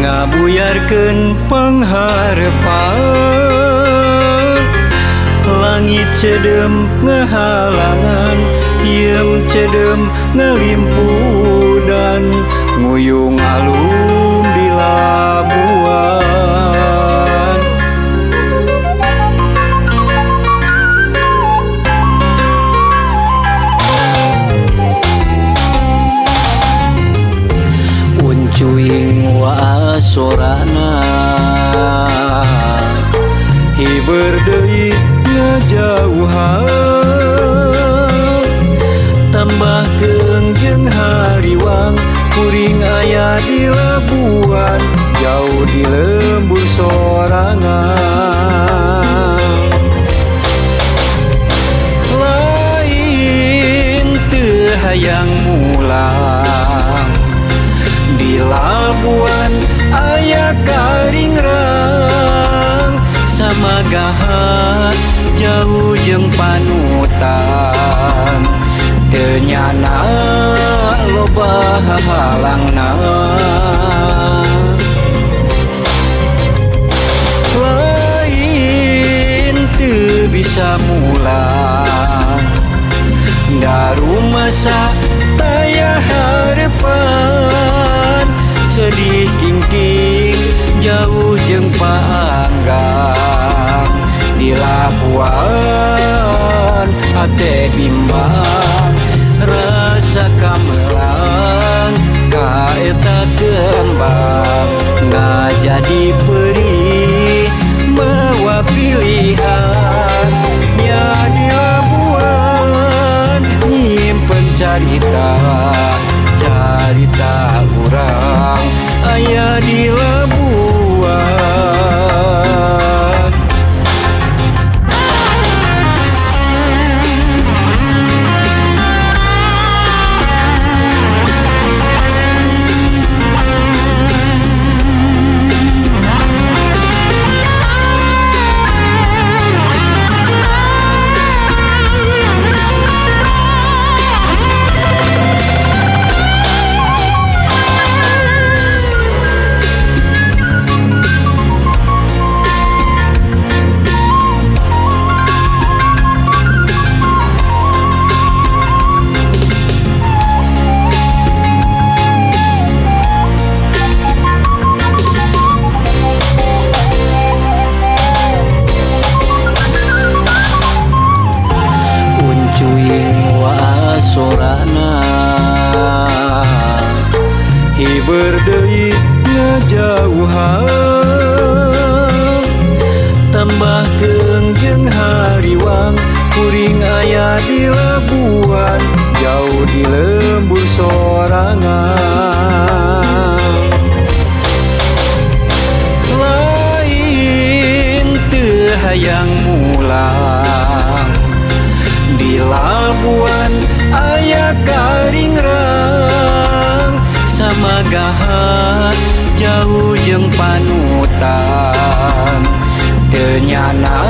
Ngabuyarkeun pangharepan, langit cedem ngahalangan, hieum cedem ngalimpudan, nguyung alum di Labuan. Uncuing wasorana hiber deui ngajauhan, tambah keung jeung hariwang, kuring aya di Labuan, jauh di lembur sorangan. Lain teu hayang mulang di Labuan aya karingrang, samagahan jauh jeung panutan, teu nyana loba hahalangna. Lain teu bisa mulang darumasa taya harepan, sedih kingking jauh jeung paanggang di Labuan hate bimbang, rasa kamelang ka eta kembang, ngajadi perih mawa pilihan, nya di Labuan nyimpen carita, carita urang aya di Labuan. Uncuing wasorana hiber deui ngajauhan, tambah keung jeung hariwang, kuring aya di Labuan, jauh di lembur sorangan. Lain teu hayang mulang di Labuan aya karingrang, samagahan jauh jeung panutan, teu nyana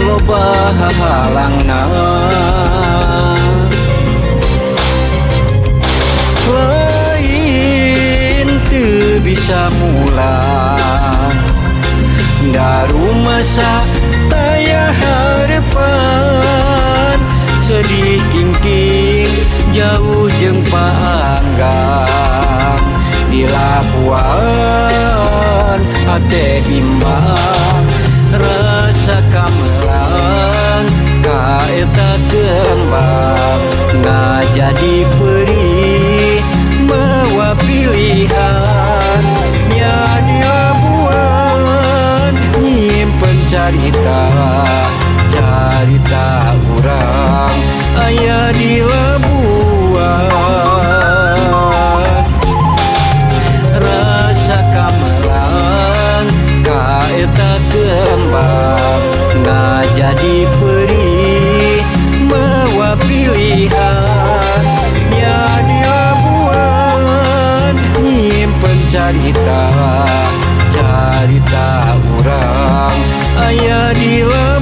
loba hahalangna. Lain teu bisa mulang darumasa taya harepan, sedih kingking jauh jeung paanggang di Labuan hate bimbang, rasa kamelang ka eta kembang, ngajadi perih mawa pilihan, nya di Labuan nyimpen carita, carita urang aya di Labuan. Rasa kamelang ka eta kembang, ngajadi perih mawa pilihan, nya di Labuan nyimpen carita, carita urang aya di Labuan.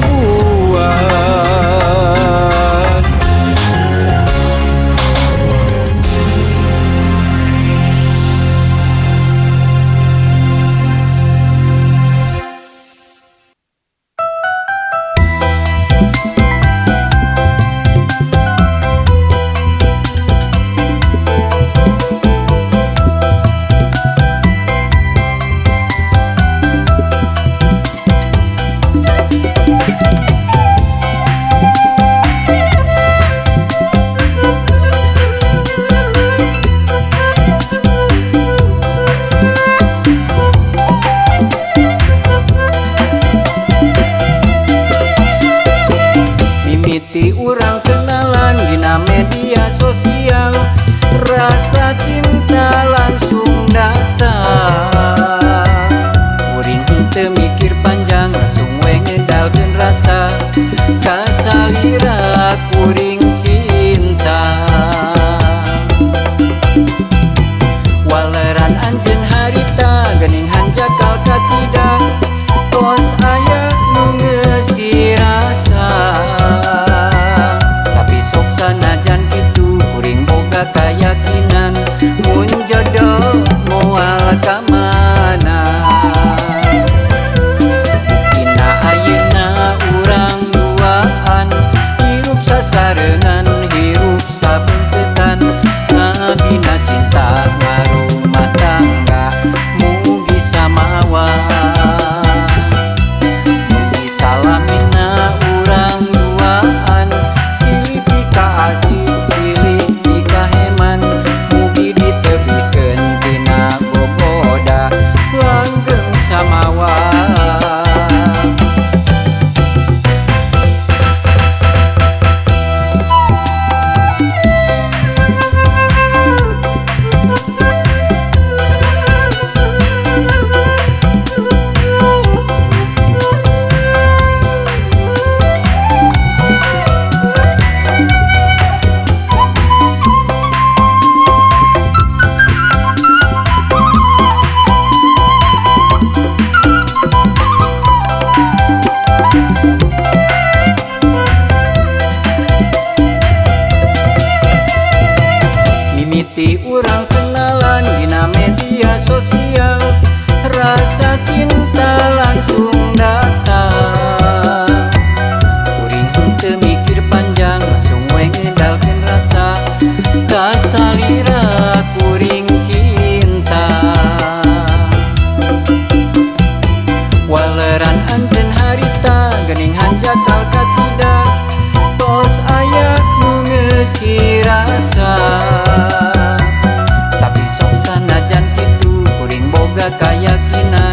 Kayakinan.